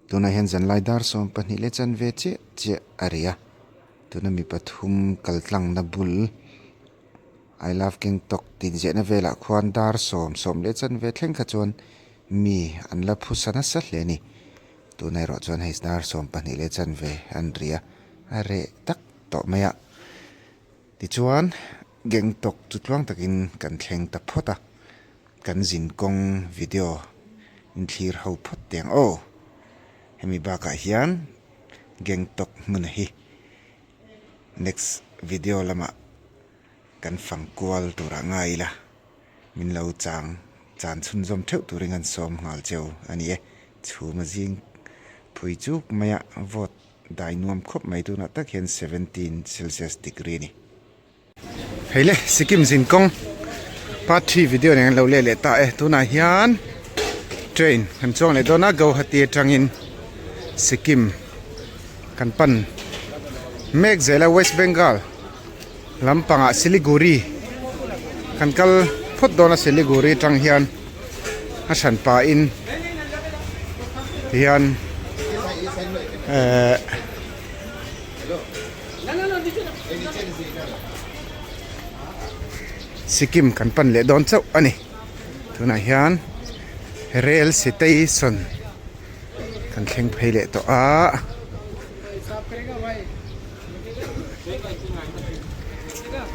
Tunah hian zanlai dar 12 leh chanve chiah chiah a ri a, tuna mi pathum kal tlangna bul I love Gangtok tih ziahna velah khuan dar sawm sawm leh chanve thleng kha chuan mi an la phusa nasa hle a ni. Tunah erawh chuan hei dar 12 leh chanve an ri a, a reh tak tawh mai a. Tichuan Gangtok chu tluang takin kan thleng ta phawt a. Kan zin kawng video in thlir ho phawt teh ang aw. Hemi bakah hian Gangtok hmun hi next video lamah kan fang kual turah ngai ila min lo chang chan chhunzawm theuh turin an sawm nghal cheu a ni e. Chhuma zing phui chuk maia vote dai nuam khawp mai tunah tak hian 17 celsius degree a ni. Hei le Sikkim zin kawng part 3 video nen an lo leh leh ta e tunah hian train kan chuang leh dawn a Guwahati atangin Sikkim kan pan mek zel a West Bengal lampangah Siliguri kan kal phawt dawn a Siliguri atang hian a hran pahin tihian ehh. Sikkim kan pan leh dawn chauh a ni tunah hian rail station kan thleng phei leh tawh a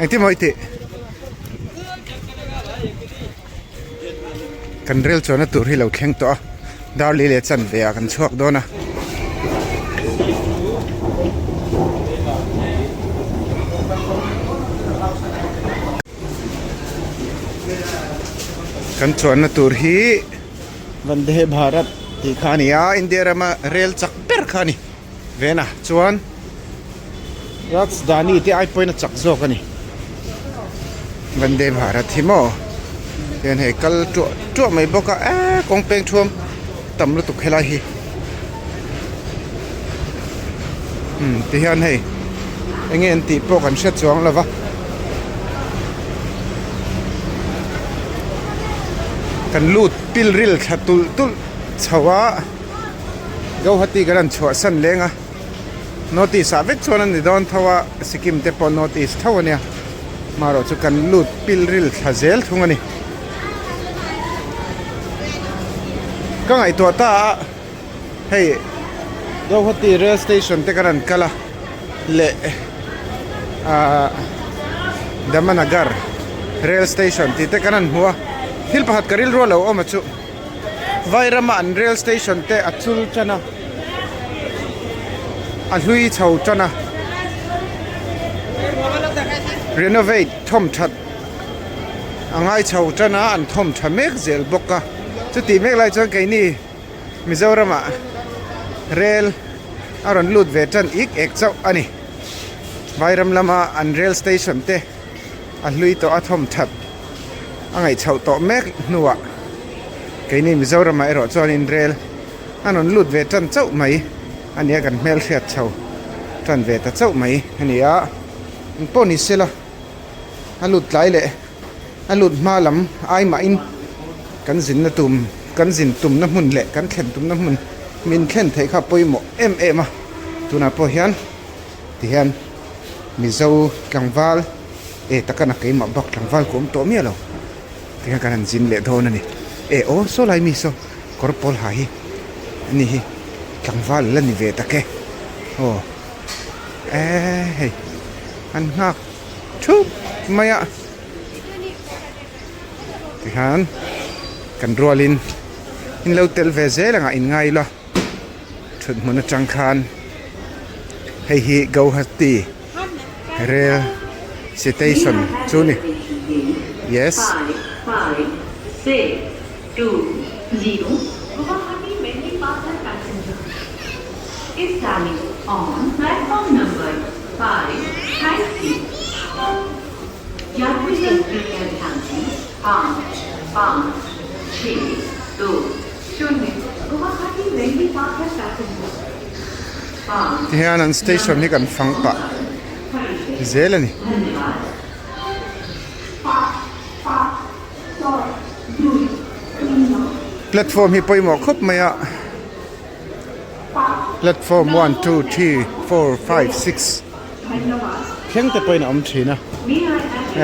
engtin maw i tih kan rel chuanna tur hi lo thleng tawh a dar li leh chanve ah kan chhuak dawn a. Kan chuanna tur hi Vande Bharat tih kha a ni a India rama rel chak ber kha a ni. Vena chuan Rajdhani te ai pawhin a chak zawk a ni. Vande Bharat hi maw hian hei kal tuah tuah mai bawk a eee kawng peng thuam tam lutuk helai hi umm ti hian hei eng nge an tih pawh kan hre chuang lo va. Kan lut pilril thla tulh tulh chho a. Guwahati kan han chhuahsan leng a, North East ah vek chuan a ni dawn tho a, Sikkim te pawh North East tho a nia, marawh chu kan lut pilril thla zel thung a ni. Ka ngaihtuah ta a, hei Guwahati rail station te kan han kal a leh ahh Damanagar rail station tih te kan han hmu a, thil pakhat ka rilru a lo awm a chu. Vairama an rail station te a chul tan a, a hlui chho tan a, renovate thawm that a ngai chho tan a, an thawm tha mek zel bawk a, chutih mek lai chuan keini Mizoramah rail a rawn lut ve tan ik ek chauh a ni. Vairam lama an rail station te a hlui tawh a thawm that. a ngaih chhoh tawh mek hnuah keini Mizoramah erawh chuanin rel a rawn lut ve tan chauh mai a ni a, kan hmelhriat chho tan ve ta chauh mai a ni a, eng pawh ni sela a lut tlai leh a lut hma lam ai mahin kan zinna tum kan zin tumna hmun leh kan thlen tumna hmun min thlen theih kha pawimawh em em a, tunah pawh hian tihian Mizo tlangval. E taka na keimah bak tlangval ka awm tawh miah lo tikhan kan han zin leh dawn a ni e aw saw lai mi saw kawr pawl ha hi ani hi tlangval la ni ve tak e aw e hei an nghak thup mai a tikhan kan rualin in lo tel ve zel ang ah in ngai ila thut hmun atang khan hei hi Guwahati. Rail Station chu ni yes. Tihian an station hi kan fang pah zel a ni. Platform hi pawimawh khawp mai a. Platform one two three four five six thleng te pawhin a awm thin a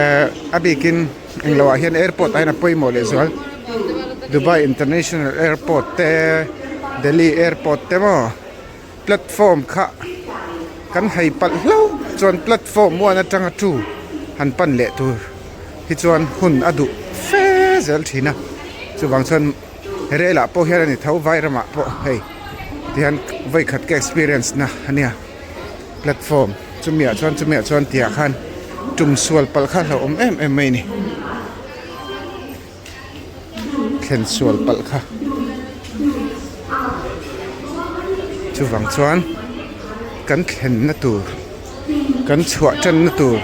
ehh a bikin englo ah hian airport ah hian a pawimawh leh zual Dubai international airport te Delhi airport te maw platform kha kan hei palh hlauh chuan platform one atanga two han pan leh tur hi chuan hun a duh fe zel thin a chuvang chuan. Rel ah pawh hian a ni tho vai ramah pawh hei tihian vawikhat ka experience na a nia platform chumi ah chuan chumi ah chuan tih ah khan tum sual palh kha hlauhawm em em mai a ni thlen sual palh kha chuvang chuan kan thlenna tur kan chhuah tanna tur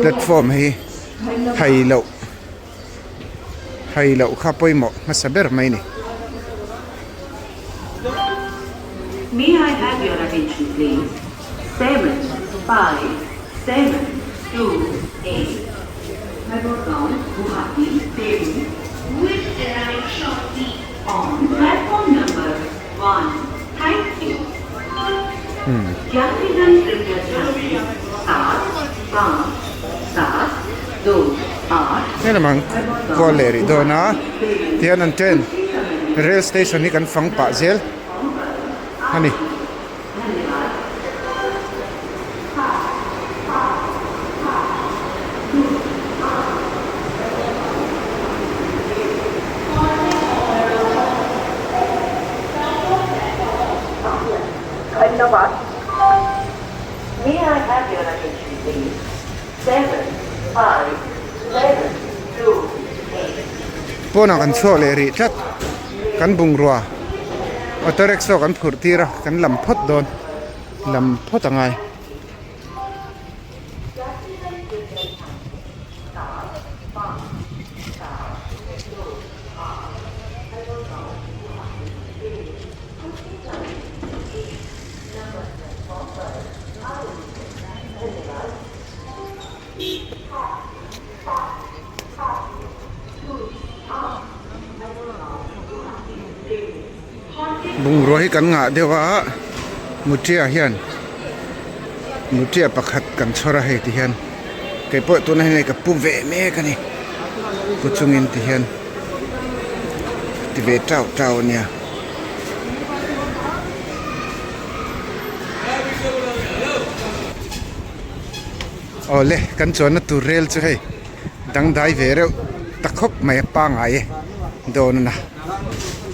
platform hi hai loh. Hai loh kha pawimawh hmasa ber mai ni. May I have your attention please? Seven, five, seven, two, eight, Garhgaon, Guwahati, Delhi will arrive shortly on platform number one. Thank you. Yatrigan kripya dhyan dein saat, paanch, saat, do, aath, Helam ang kual leh rih dawn a tihian an train rail station hi kan fang pah zel a ni. May I have your attention please? Seven, five, seven, two, eight. Pawnah kan chhuak leh rih tlat kan bungrua auto rickshaw kan phurh tir a kan lam phawt dawn lam phawt a ngai. Bungrua hi kan ngah deuh a mutia hian mutia pakhat kan chhawr a hei ti hian keipawh tunah hian hei ka pu ve mek a ni pu chungin ti hian ti ve tau tau a nia. Awle kan chuanna tur rel chu hei dangdai ve reuh ta khawp mai a pangngai e dawn a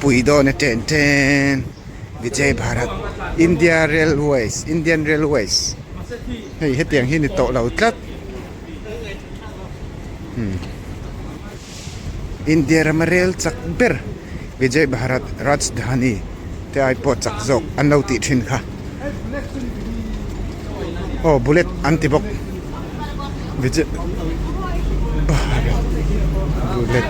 pui dawn e ten ten Vijay Bharat India Railways Indian Railways hei hetiang hi ni tawh lo tlat umm India rama rel chak ber Vijay Bharat Rajdhani te ai pawh chak zawk an lo tih thin kha aw bullet an ti bawk Vijay Bharat bullet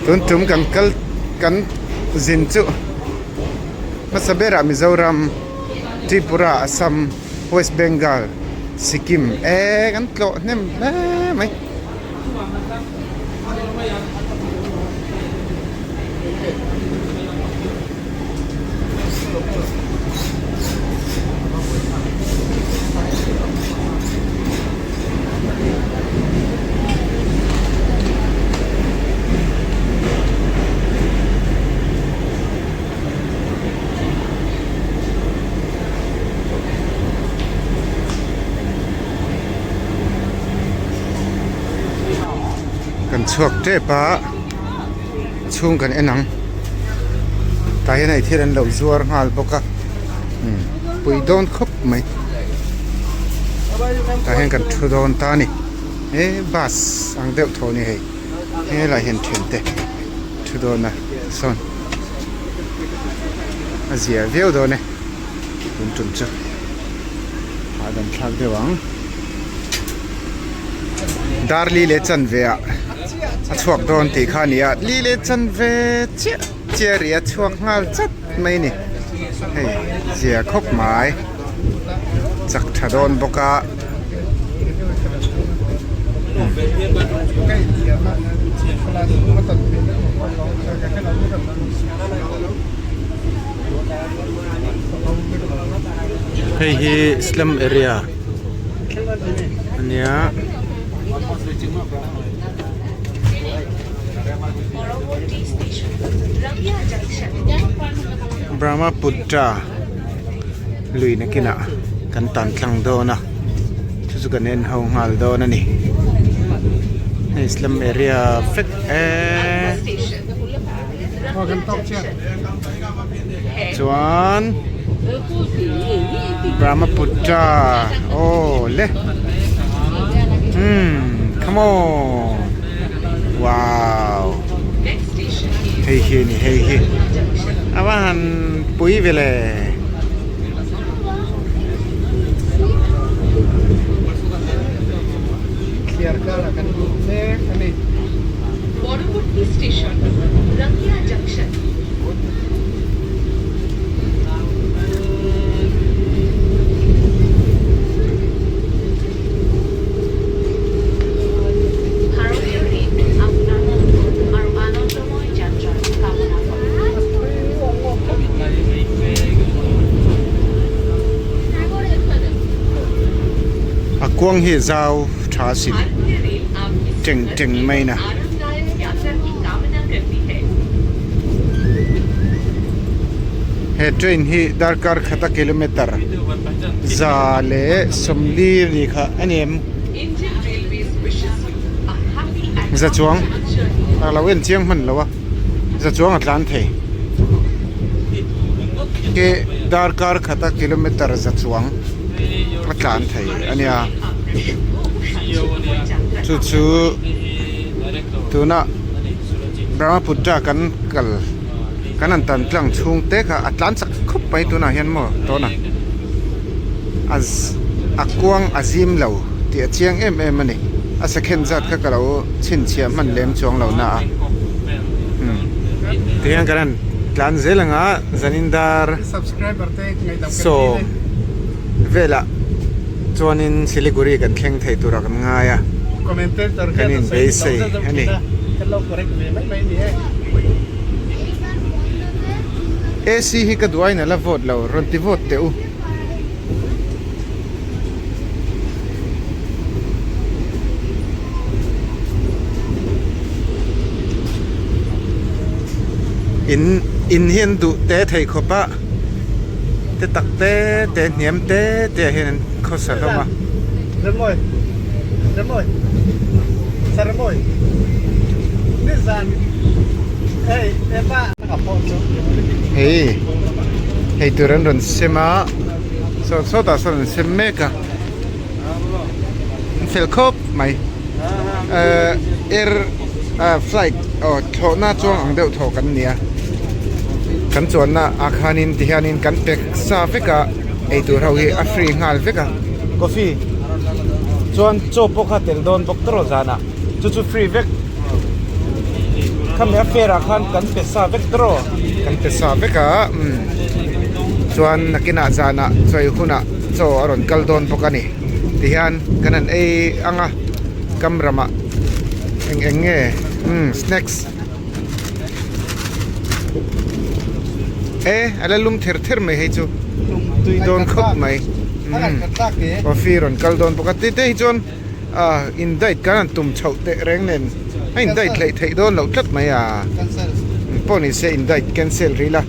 tun tum kan kal kan zin chu hmasa berah Mizoram. Tripura, Assam, West Bengal, Sikkim e kan tlawh hnem hle mai. Kan chhuak tep a a chhung kan en ang tah hian hei thil an lo zuar nghal bawk a umm pui dawn khawp mai tah hian kan thu dawn ta a ni he bus ang deuh tho a ni hei helaiah hian thiante thu dawn a sawn. A zia viau dawn e tun tum chu hahdam thlak deuh ang dar li leh chanve ah a chhuak dawn tih kha a ni a li leh chanve chiah chiah rih a chhuak nghal chat mai a ni hei zia khawp mai chak tha dawn bawk a. Hei hi slum area a nia. Brahmaputra lui nakinah kan tan tlang dawn a chu chu kan en ho nghal dawn a ni hei slum area vek eee chuan Brahmaputra aw le umm come on wow hei hi a ni hei hi a va han pui ve le. A kuang hi zau tha a sin teng teng mai na. He train hi darkar khata kilometer 140 ri kha a ni em? Za chuang a lo en chiang hman lo a za chuang a tlan thei ke darkar khata kilometer za chuang a tlan thei a nia chu chu tuna Brahmaputra kan kal kan han tan tlang chhung te kha a tlan chak khawp mai tunah hian maw tawna a kuang a zim lo tih a chiang em em a ni a second zat kha ka lo chhinchhiah hman lem chuang lo na a tihian kan han tlan zel ang a zanin dar sawm velah chuanin Siliguri kan thleng thei turah kan ngai a kan inbeisei a ni. AC hi ka duh ain a la vote lo rawn ti vote teh u. In in hi an duh te thei khawp a te tak te te hniam te te ah hian an khawsa hlawm a. Hei hei tur an rawn sem a saw sawtah sawn an sem mek a an fel khawp mai ehh air ah flight aw thlawhna chuang ang deuh thaw kan ni a kan chuanna ah khanin tihianin kan pack sa vek a eitur ho hi a free nghal vek a coffee chuan chaw pawh kha tel dawn bawk tawrh zanah. Chu chu free vek. Khami a fare ah khan kan pe sa vek tawrh aw. Kan pe sa vek a umm chuan nakinah zanah chawi hunah chaw a rawn kal dawn bawk a ni. Tihian kan han ei ang a kam ramah eng eng nge umm snacks e a la lum ther ther mai hei chu tui dawn khawp mai umm coffee rawn kal dawn bawk a ti te hi chuan. A in diet kan han tum chhoh teh reng nen a in diet hleih theih dawn loh tlat mai a pawh ni se in diet cancel rih la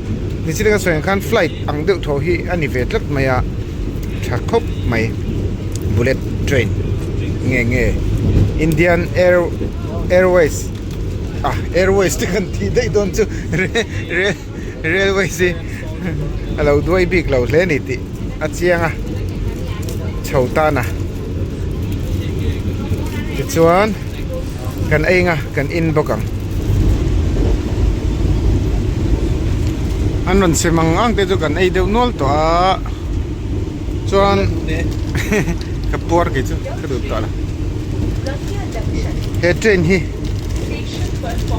nichina ka sawi ang khan flight ang deuh thaw hi a ni ve tlat mai a tha khawp mai bullet train nge nge Indian air airways ah airways te kan tih daih dawn chu railways hi a lo duai bik lo hle a ni tih a chiang a chho tan a tichuan kan ei anga kan in bawk ang an rawn sem ang ang te chu kan ei deuh nual tawh a chuan ka puar kei chu ka duh tawh lo he train hi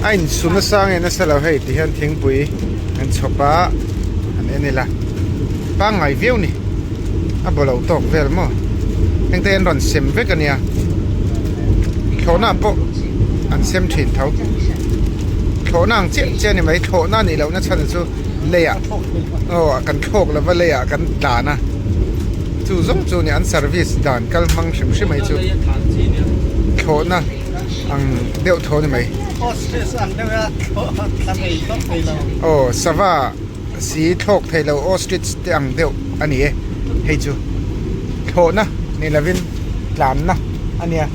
a insu nasa nge nasa lo hei ti hian thingpui an chhawp a an en ila pangngai viau ni a baw lo tawk vel maw heng te an rawn sem vek a nia thlawhna pawh an sem thin tho. Thlawhna ang chiah chiah a ni mai, thlawhna a nih lohna chhan chu leiah aw kan thlawk lova leiah kan tlan a, chu zawng chu a ni an service dan kal hmang hrim hrim mai chu thlawhna ang deuh thaw a ni mai. Aw sava si thlawk thei lo ostrich te ang deuh a ni e hei chu thlawhna ni lovin tlanna a nia.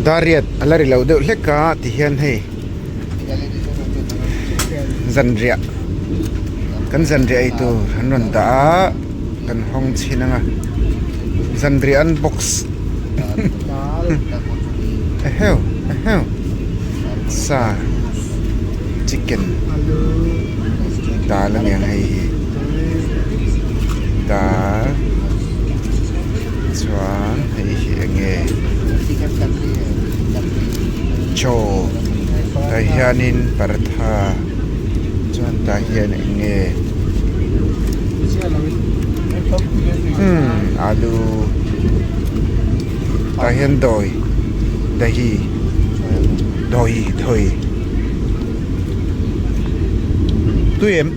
Dariat a la ri lo deuh hlek a ti hian hei zanriah kan zanriah ei tur an rawn dah a kan hawng chhin ang a zanriah an box eheu eheu sa chicken dal a niang hei hi. Dal chuan hei hi eng nge chaw tah hianin paratha chuan tah hian eng nge umm alu tah hian dawi dahi dawi dawi tui em.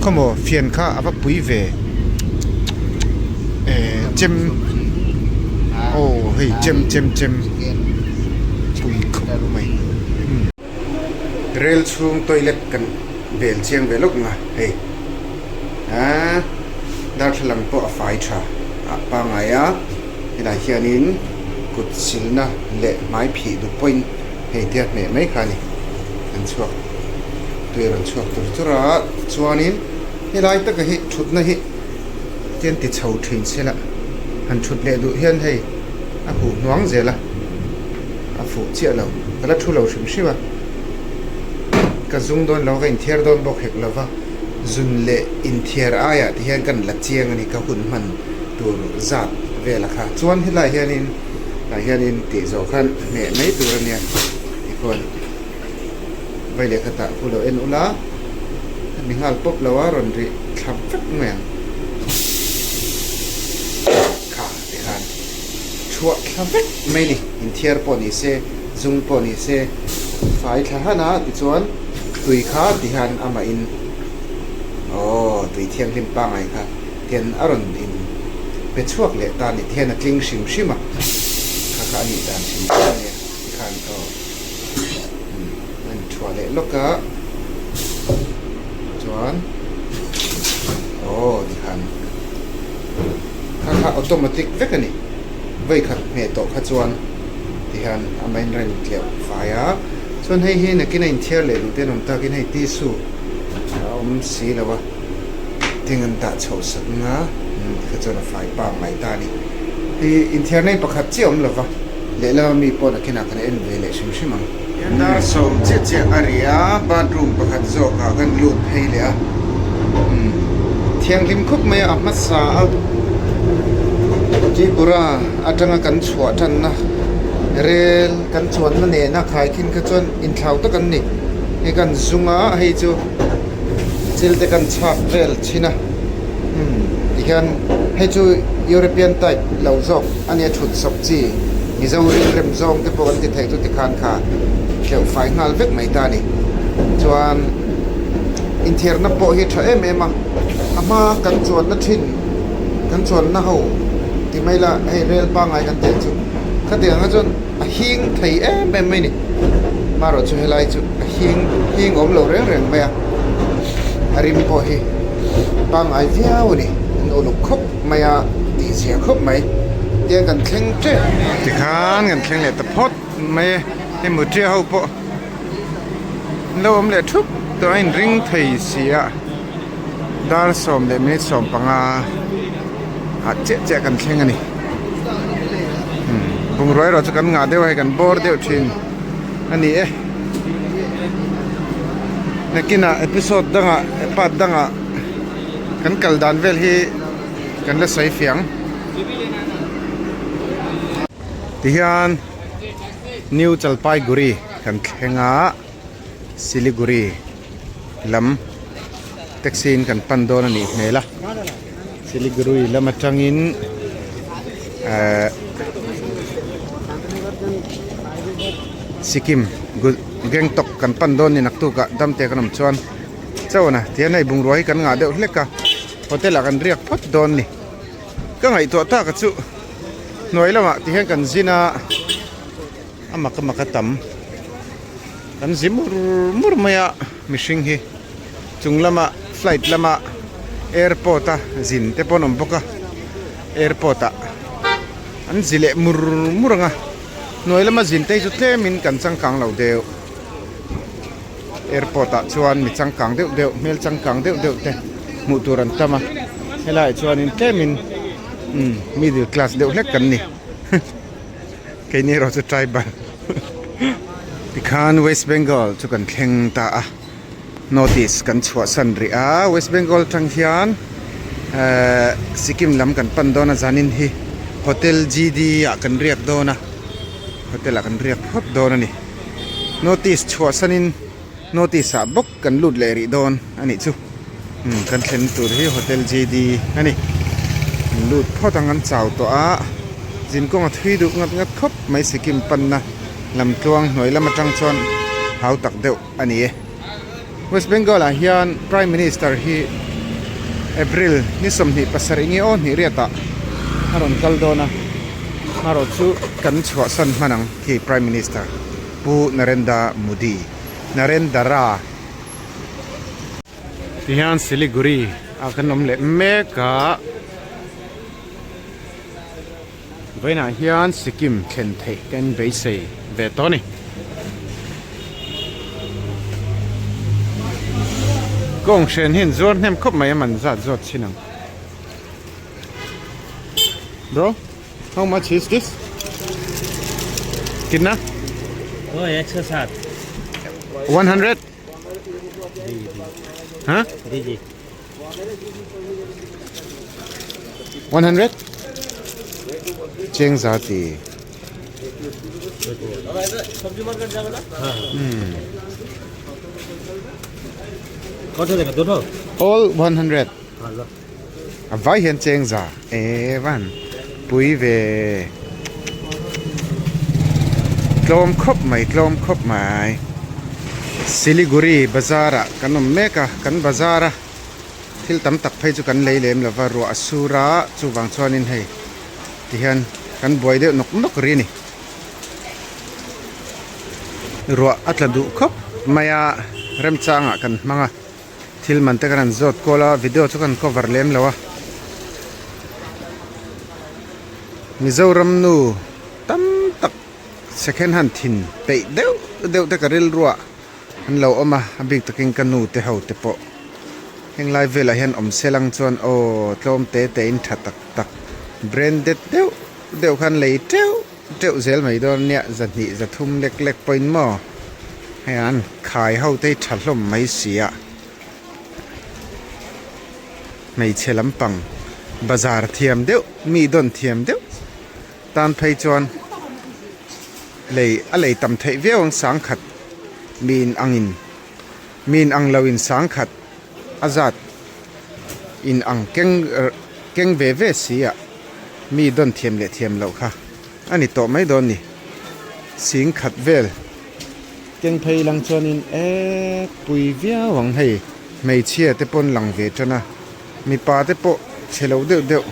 Khawmaw fian kha a va pui ve eh chem aw hei chem chem chem pui khawp mai rel chhung toilet kan bel chiang ve lawk nga hei ah darthlalang pawh a fai tha a pangai a helai hianin kut silna leh hmai phih duh pawhin hei te a hmeh mai kha a ni an chhuak. Tui a rawn chhuak tur tur a, chuanin helai taka hi thutna hi tian ti chho thin se la, han thut leh duh hian hei a huh hnuang zel a, a fuh chiah lo, ka la thu lo hrim hrim a, ka zung dawn lo, ka inthiar dawn bawk hek lo va, zun leh inthiar aiah ti hian kan la chiang a ni, ka hun hman tur zat vel a kha, chuan helai hianin tah hianin tih zawh khan hmeh mai tur a nia tikhuan. Vai leh khatah khu lo en ula, mi nghal pawp lo a rawn rih thla vek mai ang. Kha ti khan chhuah thla vek mai ni, inthiar pawh ni se, zung pawh ni se, fai thla han a tichuan tui kha ti hian amah in aw tui thianghlim pangngai kha tian a rawn in pe chhuak leh ta ni ti hian a tling hrim hrim a, kha kha a nih dan hrim hrim a nia tikhan aw. An thuah leh lawk a chuan aw tikhan kha kha automatic vek a ni vawikhat hmeh tawh kha chuan tihian a main reng tleuh fai a chuan hei hi nakin a inthiar leh duh te an awm takin hei tissue a awm si lo a thing an dah chhoh sak anga tikha chuan a fai pang mai ta a ni hei inthiar nei pakhat chiah a awm lo va. Lehlam ami pawh nakinah kan en ve leh hrim hrim ang. Dar sawm chiah chiah a ri a, bathroom pakhat zawkah kan lut phei leh a, umm thianghlim khawp mai a, a hmasa a, Tripura atanga kan chhuah tanna rel kan chuanna nena khaikhin kha chuan inthlau tak an ni, hei kan zung a, hei chu chil te kan chhak vel thin a, umm tihian hei chu European type lo zawk. A nia thut sawp chi Mizo rilrem zawng te pawh kan ti thei chu tikhan kha tleuh fai nghal vek mai ta a ni. Chuan inthiarna pawh hi tha em em a, a hma kan chuanna thin kan chuanna ho ti mai la hei rel pangngai kan teh chu khatiang ah chuan a hing thei em em mai a ni. Marawh chu helai chu a hing hing awm lo reng reng mai a, a rim pawh hi pangngai viau a ni an uluk khawp. Mai a tih zia khawp mai tiang kan thleng tep. Tikhan kan thleng leh ta phawt mai e, hei mutia ho pawh an lo awm leh thup tawh a inring thei si a, dar sawm leh minute 15 ah chiah chiah kan thleng a ni. Bungrua erawh chu kan ngah deuh a hei kan bawr deuh thin a ni e. Nakinah episode dangah part dangah. Kan kal dan vel hi kan la sawi fiang. Tihian New Jalpaiguri kan thleng a, Siliguri lam taxi in kan pan dawn a nih hmel a. Siliguri lam atangin ehh. Sikkim Gangtok kan pan dawn ni naktuk ah damte kan awm chuan chawn a tihian hei bungrua hi kan ngah deuh hlek a hotel ah kan riak phawt dawn ni ka ngaihtuah tak a chu hnuai lamah tihian kan zin a a mak a mak a tam kan zi mur mur mai a mihring hi chung lama flight lama airport a zin te pawh an awm bawk a airport ah an zi leh mur mur ang a hnuai lama zin te hi chu tlemin kan changkang lo deuh airport ah chuan mi changkang deuh deuh hmel changkang deuh deuh te hmuh tur an tam a helaiah chuanin tlemin umm middle class deuh hlek kan ni. Keini erawh chu tribal tikhan West Bengal chu kan thleng ta a North East kan chhuahsan rih a West Bengal atang hian ehh Sikkim lam kan pan dawn a zanin hi Hotel G D ah kan riak dawn a hotel ah kan riak phawt dawn a ni North East chhuahsanin North East ah bawk kan lut leh rih dawn a nih chu umm kan thlen tur hi hotel J D a ni an lut phawt ang an chau tawh a zin kawng a thui duh ngat ngat khawp mai Sikkim panna lam tluang hnuai lam atang chuan hau tak deuh a ni e West Bengal ah hian Prime Minister hi April ni 27 nge aw hnih riat ah a rawn kal dawn a amaherawh chu kan chhuahsan hman ang khi Prime Minister Pu Narendra Modi. Narendra. Tihian Siliguri ah kan awm leh mek a, vawiinah hian Sikkim thlen theih kan beisei ve tawh a ni. Kawng hren hi an zuar hnem khawp mai a man zat zawt chin ang. Bro. How much is this? Kitna? Oh, 160. 100? Huh? Ji ji 100? Cheng za ti. कौन सा देगा दोनों All 100. हाँ लो A vai hian cheng za e van pui ve tlawm khawp mai tlawm khawp mai Siliguri bazar ah kan awm mek a kan bazar a thil tam tak phei chu kan lei lem lova ruah a sur a chuvang chuanin hei tihian kan buai deuh nawk nawk ri a ni ruah a tla duh khawp mai a remchangah kan hmang a. Thil man te kan han zawt kual a video chu kan cover lem lo a Mizoram nu tam tak second hand thin peih deuh deuh te ka rilruah an lo awm a a bik takin ka nu te ho te pawh heng lai velah hian awm se lang chuan aw tlawm te te in tha tak tak branded deuh deuh khan lei teuh teuh zel mai dawn nia zahnih zathum lek lek pawhin maw hei an khai ho te hi tha hlawm mai si a hmeichhe lampang bazar thiam deuh mi dawn thiam deuh tan phei chuan lei a lei tam theih viau ang sangkhat mi in angin mi in ang lo in sangkhat a zat in ang keng keng ve ve si a. Mi dawn thiam leh thiam loh kha a ni tawh mai dawn ni. Sing khat vel keng phei lang chuanin ek pui viau ang hei hmeichhia te pawn lang ve tan a mipa te pawh chhe lo deuh deuh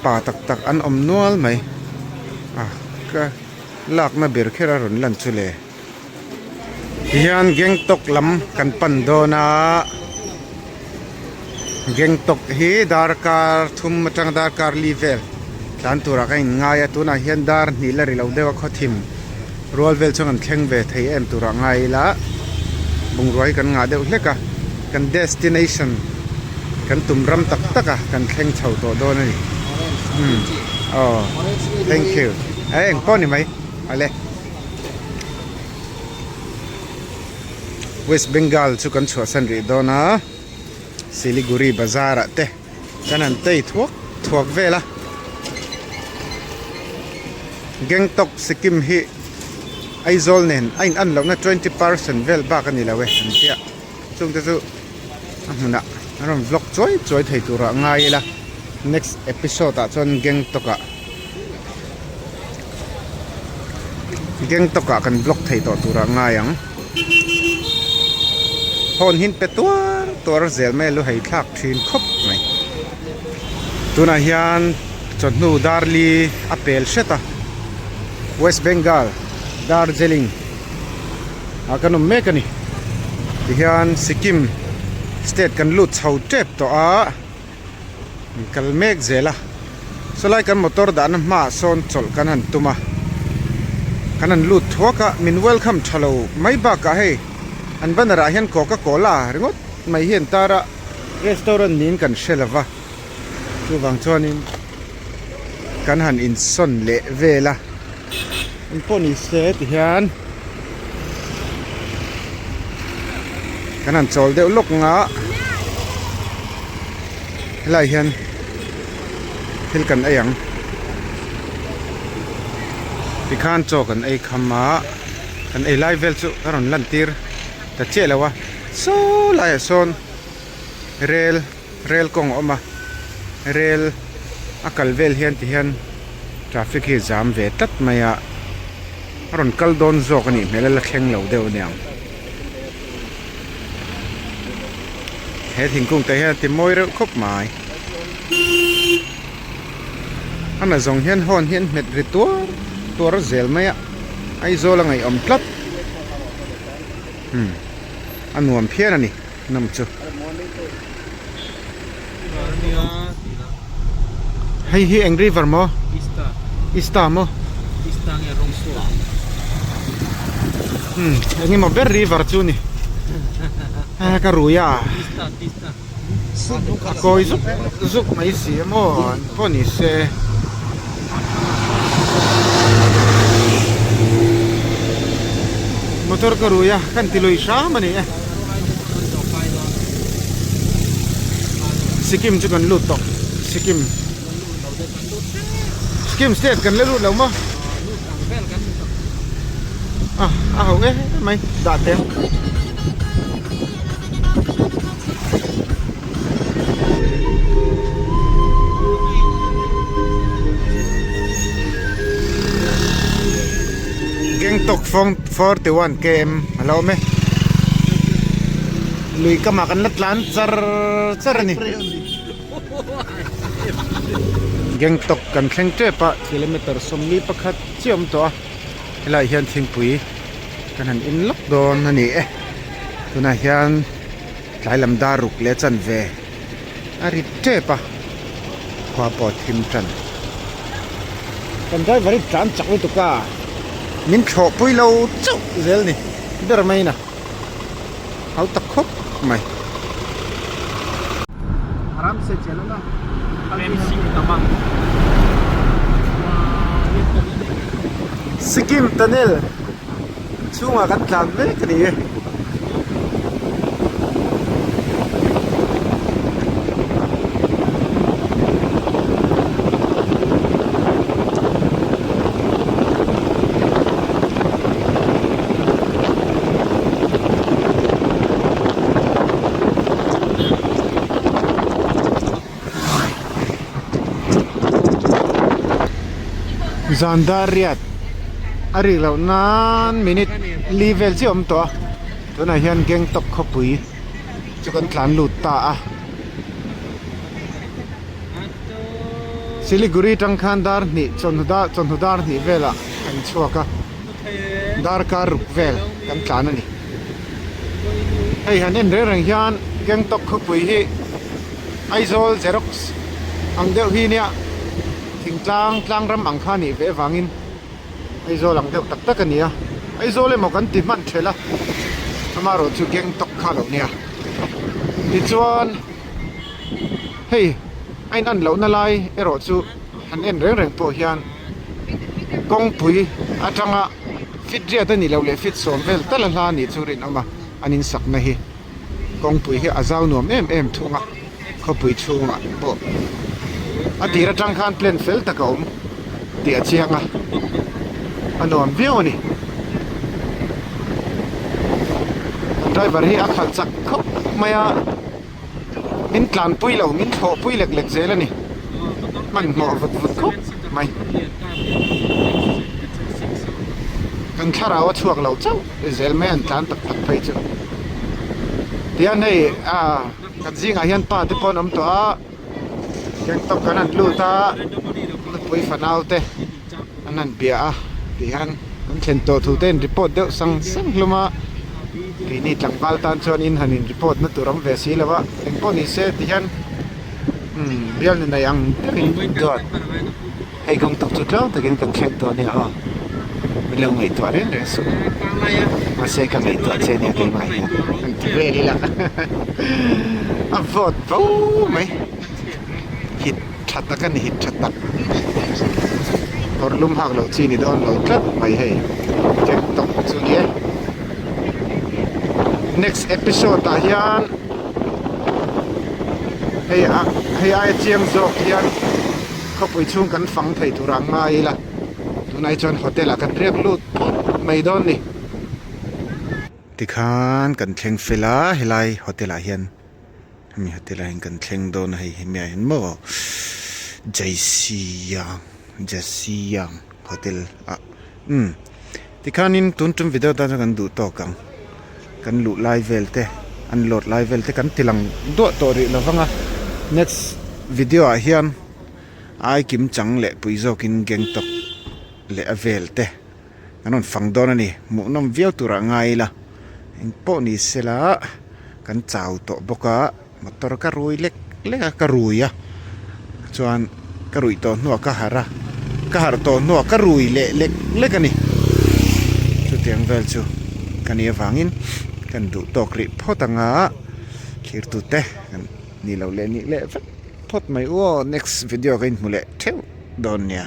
pa tak tak an awm nual mai a ka lakna ber kher a rawn lan chu le. Tihian Gangtok lam kan pan dawn a Gangtok hi darkar thum atanga darkar li vel tlan turah ka inngai a tunah hian dar hnih la ri lo deuh a khawthim rual vel chuan kan thleng ve thei em turah ngai ila bungrua hi kan ngah deuh hlek a kan destination kan tum ram tak tak a kan thleng chho tawh dawn a ni umm aw thank you engpawh ni mai ale. West Bengal chu kan chhuahsan rih dawn a Siliguri bazar ah te kan han tei thuak thuak vel a Gangtok Sikkim hi Aizawl nen a in an lohna 20% vel bak a ni lo e an tia chung te chu a hmunah an rawn vlog chuai chuai thei turah ngai ila next episode ah chuan Gangtok ah. Gangtok ah kan vlog thei tawh turah ngai ang. Horn hi an pe tuar tuar zel mai a lu hei thlak thin khawp mai. Tunah hian chawhnu dar li a pel hret a, West Bengal Darjeeling ah kan awm mek a ni. Tihian Sikkim state kan lut chho tep tawh a. An kal mek zel a, sawlai kan motor dahna hmaah sawn chawlh kan han tum a, kan han lut thuak a, min welcome tha lo mai bakah hei an banner ah hian coca cola ringawt mai hi an tar a, restaurant niin kan hre lo va, chuvang chuanin kan han insawn leh vel a, engpawh ni se tihian kan han chawl deuh lawk ang a helai hian thil kan ei ang tikhan chaw kan ei kham a kan ei lai vel chu ka rawn lan tir ta chiah lo a saw laiah sawn rel rel kawng a awm a rel a kal vel hian ti hian traffic hi a zam ve tlat mai a a rawn kal dawn zawk a nih hmel a la thleng lo deuh a niang he thingkung te hian a ti mawi reuh khawp mai a na zawng hian horn hi an hmet ri tuar tuar zel mai a Aizawl a ngaihawm tlat umm a nuam phian a ni. Hnam chu. Hei hi eng river maw? Ista. Ista maw? Ista nge Rongsuo? Hmm, eng emaw ber river chu ni. Ha ka rui a. Ista, Tista. A kawi zuk zuk mai si a maw an pawh ni se. Motor ka rui a, kan ti lui hram a ni e. Sikkim chu kan lut tawh Sikkim Sikkim state kan la lut lo maw a a ho em mai dah teh ang. Gangtok 41 km a lo awm e lui kamah kan la tlan char char a ni Gangtok kan thleng tep a kilometer 41 chiah a awm tawh a helaiah hian thingpui kan han in lawk dawn a ni e tunah hian tlai lam dar ruk leh chanve a ri tep a khua pawh a thim tan kan driver hi tlan chak lutuk a min thlawh pui lo chauh zel ni ber mai na hau tak khawp mai. Sikkim tunnel chhungah kan tlan mek a ni e. Zan dar riat a rik loh nan minute li vel chiah a awm tawh a tunah hian Gangtok khawpui chu kan tlan lut ta a Siliguri tang khan dar hnih chawhnu dar chawhnu dar hnih velah kan chhuak a darkar ruk vel kan tlan a ni. Hei han en reng reng hian Gangtok khawpui hi Aizawl Xerox ang deuh hi nia thingtlang tlang ram ang kha a nih ve avangin Aizawl ang deuh tak tak a ni a, Aizawl emaw kan ti hman thelh a, amaherawh chu Gangtok kha lo nia. Tichuan hei a in an lohna lai erawh chu han en reng reng pawh hian kawngpui atanga fit riat a nih loh leh fit sawm vel tal a hla a nih chu rinawm a, an insakna hi. Kawngpui hi a zau nuam em em thung a, khawpui chhungah pawh a tir atang khan plan fel tak a awm tih a chiang a, a nuam viau a ni. Kan driver hi a khalh chak khawp mai a, min tlanpui lo, min thlawhpui lek lek zel a ni, hmanhmawh vut vut khawp mai. Kan thlarau a chhuak lo chauh zel mai an tlan tak tak phei chu. Tihian hei ah kan zingah hian pa te pawh an awm tawh a, Gangtok kan han lut a, nupui fanau te an han bia a tihian kan thlen tawh thu te in report deuh sang sang hlawm a, keini tlangval tan chuan in han in report na tur awm ve si lo a, engpawh ni se tihian umm bial ni nei ang deuhin duat. Hei Gangtok chu tlang takin kan thleng tawh ania aw. Min lo ngaihtuah reng reng suh. Mahse ka ngaihtuah che ania keimah hian. An ti vel ila. A vawt vo mai. Hit tha tak a ni hit tha tak. Kawr lum hak loh chi ni dawn lo tlat mai hei. Gangtok chu ni e. Next episode ah hian hei a hei aia chiang zawk hian. Khawpui chhung kan fang thei tur ang ngai ila, tunah chuan hotel ah kan riak lut phawt mai dawn ni. Tikhan kan thleng fel a, helai hotel ah hian hemi hotel ah hian kan thleng dawn a hei hemi ah hian maw Jaisiyang Jasiyang hotel ah umm tikhanin tun tum video tan chuan kan duh tawk ang kan luh lai vel te an load lai vel te kan ti lang duah tawh rih lo vang a next video ah hian ai kim chang leh pui zawkin Gangtok leh a vel te kan rawn fang dawn a ni hmuhnawm viau turah ngai ila engpawh ni sela kan chau tawh bawk a motor ka rui lek lek a ka rui a chuan ka ruih tawh hnuah ka harh a ka harh tawh hnuah ka rui leh lek lek a ni chutiang vel chu ka nih avangin kan duh tawk rih phawt ang a thlir tute kan nih loh leh nih leh vek phawt mai u aw next video ka inhmu leh theuh dawn nia.